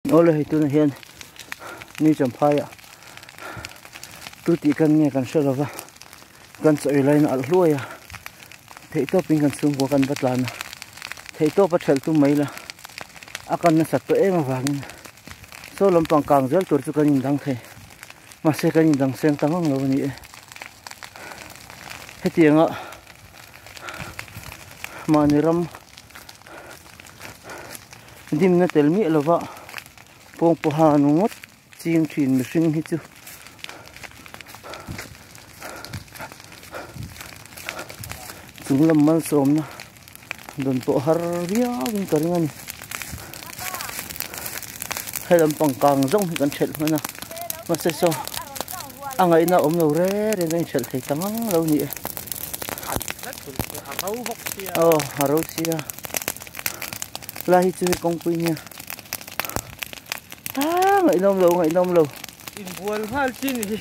Awle hei tunah hian ni champhaiah tu tih kan nge kan hre lova kan chaw ei laiin a alh hluai a theihtawpin kan chhungkua kan va tlan a theihtawp a thelh tum mai la a kan nasat tawh em avangin saw lampang kang zel tur chu kan indang thei mahse kan indang seng ta ngang lo a ni e hetianga mahni ram Dimna tel miah lova pawng pawha nu ngawt ching thin mihring hi chu chung lam malsawmna dawn pawh har viau in ka ring a ni he lampang kang zawng hi kan thelh hman a mahse saw a ngaihna awm lo reng reng a inthelh thei ta ngang lo ni e aw a ro sia. Lai hi chu hei kawngpui nia ah ngaihnawm lo ngaihnawm lo inbual nghal chin hi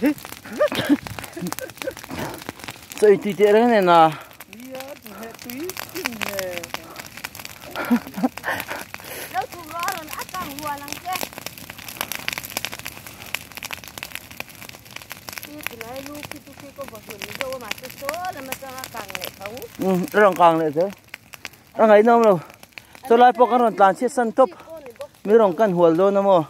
chawi tui teh reng nen a nia chu he tui chin he lo thu ro ron a kang hual ang che um a rawn kang leh zel A ngaihnawm lo. Chaw lai pawh kan rawn tlan chhiat san tawp. Mi rawn kan hual dawn a maw?